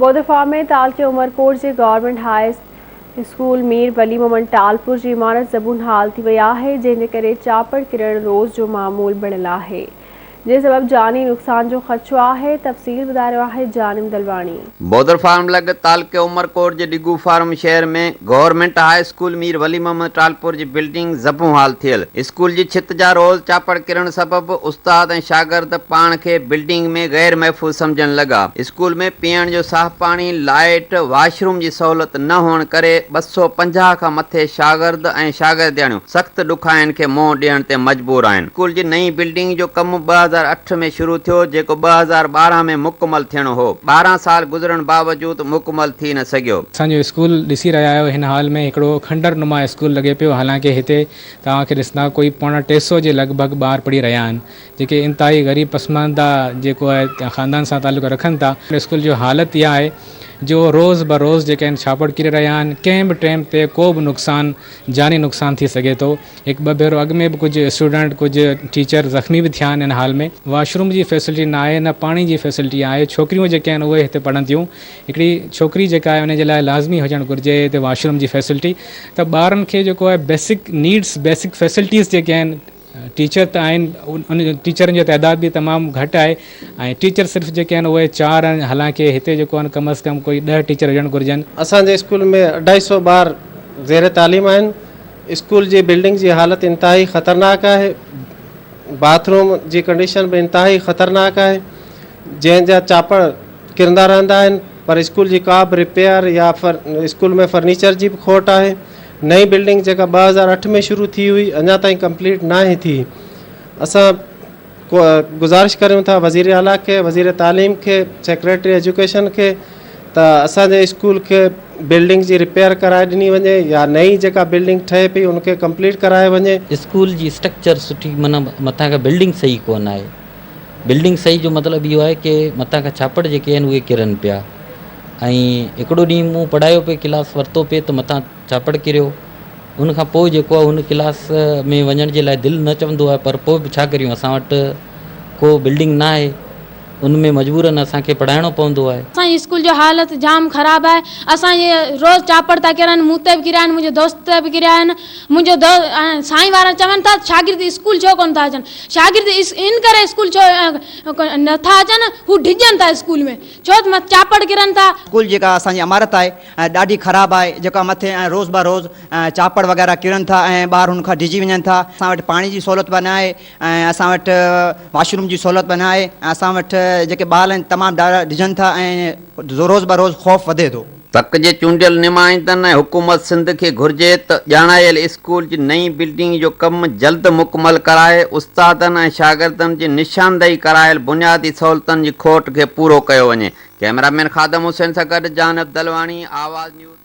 بودفا ۾ تعلقي عمرڪوٽ جي government high school Mir Wali Muhammad Talpur جي عمارت زبون حال ٿي وئي آهي، جنهن جي ڪري چاپڙ ڪرڻ روز جو معمول بڻيل آهي، جنهن سبب جاني نقصان جو خدشو آهي، تفصيل ٻڌائي رهيو آهي جانم دلواڻي. بودر فارم لڳ تعلقي عمرڪوٽ جي ڊگهو فارم شهر ۾ government high school Mir Wali Muhammad Talpur جي بلڊنگ زبون حال ٿيل اسڪول جي ڇت جا روز چاپڙ ڪرڻ سبب استاد ۽ شاگرد پاڻ کي بلڊنگ ۾ غير محفوظ سمجهڻ لڳا. اسڪول ۾ پيئڻ جو صاف پاڻي، لائيٽ، واش روم جي سهولت نه هئڻ ڪري 250 کان مٿي شاگرد ۽ شاگردياڻيون سخت ڏکاين کي منهن ڏيڻ تي مجبور آهن. اسڪول جي نئين بلڊنگ جو ڪم 2008 ۾ شروع ٿيو جيڪو 2012 ۾ مڪمل ٿيڻو هو، 12 سال گذرڻ باوجود مڪمل ٿي نه سگهيو. اسان جو اسڪول ڏسي رهيا آهيو هن حال ۾ هڪڙو کنڊر نما اسڪول لڳي پيو حالانڪه هتي توهان کي ڏسندا ڪوئي پوڻا ٽي سئو جي لڳ ڀڳ ٻار پڙهي رهيا آهن جيڪي انتهائي غريب پسمانده جيڪو آهي خاندان سان تعلق رکن ٿا. اسڪول جو حالت اها آهي جو روز بروز جيڪي آهن ڇاپڙ ڪري رهيا آهن ڪنهن به ٽيم تي ڪو به نقصان جاني نقصان ٿي سگهي ٿو هڪ ٻه ڀيرو اڳ ۾ به ڪجهه اسٽوڊنٽ ڪجهه ٽيچر زخمي به ٿيا آهن ان حال ۾ واش روم جي فيسلٽي نه آهي نه پاڻي جي فيسلٽي آهي ڇوڪريون جيڪي آهن اهي هتي پڙهن ٿيون هڪڙي ڇوڪري جيڪا آهي ان جي لاء لازمي هجڻ گهرجي هتي واش روم جي فيسلٽي ته ٻارن کي جيڪو آهي بيسڪ نيڊس بيسڪ فيسلٽيز جيڪي آهن ٽيچر ته آهن ان ٽيچرن جو تعداد به تمام گهٽ آهي ۽ ٽيچر صرف جيڪي آهن اهي چار آهن حالانڪه هتي جيڪو آهن ڪم از ڪم ڪوئي ڏهه ٽيچر هجڻ گهرجن. اسان جي اسڪول ۾ اڍائي سئو ٻار زير تعليم آهن اسڪول جي بلڊنگ جي حالت انتهائي خطرناڪ آهي باٿ روم جي ڪنڊيشن به انتهائي خطرناڪ آهي جنهن جا چاپڙ ڪرندا رهندا آهن پر اسڪول جي ڪا به رپيئر يا اسڪول ۾ فرنيچر جي به کوٽ آهي نئين بلڊنگ جيڪا 2008 ۾ شروع ٿي هئي اڃا تائين ڪمپليٽ ناهي ٿي اسان گذارش ڪريون ٿا وزير اعليٰ کي وزير تعليم کي سيڪريٽري ايجوڪيشن کي ته اسان جي اسڪول کي بلڊنگ جي رپيئر ڪرائي ڏني وڃي يا نئين جيڪا بلڊنگ ٺهي پئي ان کي ڪمپليٽ ڪرايو وڃي. اسڪول جي اسٽرڪچر سٺي معنيٰ مٿان کان بلڊنگ صحيح ڪونه آهي بلڊنگ صحيح جو مطلب اهو آهي ڪي مٿان کان ڇاپڙ جيڪي آهن اهي ڪرن پيا ۽ هڪڙو ڏينهن مون پڙهايو پئي ڪلاس ورتو پئي ته مٿان ڇاپڙ ڪريو ان کان پوء جيڪو آهي ان ڪلاس ۾ وڃڻ جي لاء دل نه چوندو آهي پر پوء به ڇا ڪريون اسان وٽ ڪو بلڊنگ نه آهي ان ۾ مجبورن اسان کي پڙهائڻو پوندو آهي. اسان جي اسڪول جو حالت جام خراب آهي اسان جي روز چاپڙ ٿا ڪرن مون تي به ڪريا آهن منهنجي دوست تي به ڪريا آهن منهنجو دوست سائين وارا چون ٿا شاگرد اسڪول ڇو ڪونه ٿا اچن شاگرد ان ڪري اسڪول ڇو نه ٿا اچن هو ڊڄن ٿا اسڪول ۾ ڇو ته چاپڙ ڪرن ٿا. اسڪول جيڪا اسان جي عمارت آهي ڏاڍي خراب آهي جيڪا مٿي ۽ روز به روز چاپڙ وغيره ڪرن ٿا ۽ ٻار هن کان ڊڄي وڃن ٿا اسان وٽ پاڻي جي سهولت به نه آهي ۽ اسان وٽ واش روم جي سهولت به نه آهي ۽ اسان وٽ جيڪي ٻال آهن تمام ڊڄن ٿا ۽ روز به روز خوف وڌي ٿو. تڪ جي چونڊيل نمائندن ۽ حڪومت سنڌ کي گهرجي ته ڄاڻايل اسڪول جي نئين بلڊنگ جو ڪم جلد مڪمل ڪرائي استادن ۽ شاگردن جي نشاندهي ڪرايل بنيادي سهولتن جي کوٽ کي پورو ڪيو وڃي. ڪئميرا مين خادم حسين سان گڏ جانب دلواڻي، آواز نيوز.